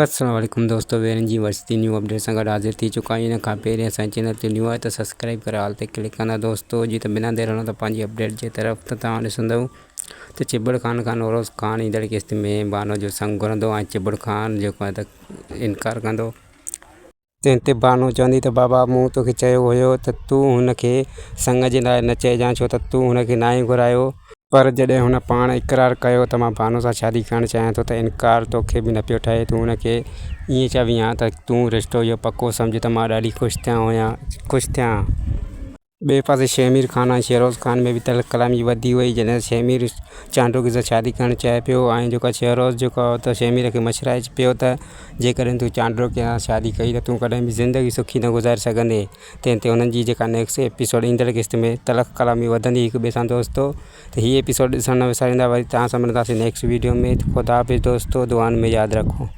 السلام عليڪم دوستو ويرن جي ورسٽي نيو اپڊيٽ سان گڏ حاضر ٿي چڪا آهيون ان کان پهرين اسان چينل تي نيو آهي ته سبسڪرائب ڪري آل تي ڪلڪ ڪندا دوستو جي ته بنا دير هلون ته پنهنجي اپڊيٽ جي طرف ته توهان ڏسندو ته چبڙ خان کان نوروز خان ايندڙ قسط ۾ بانو جو سنگ گهرندو ۽ چبڙ خان جيڪو آهي ته انڪار ڪندو. تنهن تي بانو چوندي ته بابا مون توکي چيو هيو ته تون هن کي سڱ جي لاء نه چئجان ڇو ته تون هن کي ناهي گهرايو، پر جڏهن هن پاڻ اقرار ڪيو ته مان بانو سان شادي ڪرڻ چاهيان ٿو ته انڪار توکي به نه پيو ٺهي، تون هن کي ائين چوين ها ته تون رشتو اهو پڪو سمجهه ته مان ڏاڍي خوش ٿيان هيان خوش ٿيان. ٻئي پاسي شهمير خان ۽ شهروز خان ۾ به تلخ ڪلامي وڌي وئي جڏهن شهمير چانڊوڪي سان شادي ڪرڻ چاهي پيو ۽ جيڪو شهروز جيڪو هو ته شهمير کي مشورائي پيو ته جيڪڏهن تون چانڊوڪي سان شادي ڪئي ته تون ڪڏهن به زندگي سکي نه گذاري سگهندين تنهن تي انهن جي جيڪا نيڪسٽ ايپيسوڊ ايندڙ قسط ۾ تلخ ڪلامي وڌندي هڪ ٻئي سان دوستو ته هي ايپيسوڊ ڏسڻ نه وساريندا وري توهان سان ملنداسين نيڪسٽ ويڊيو ۾ خدا حافظ دوستو دعائن ۾ ياد رکو.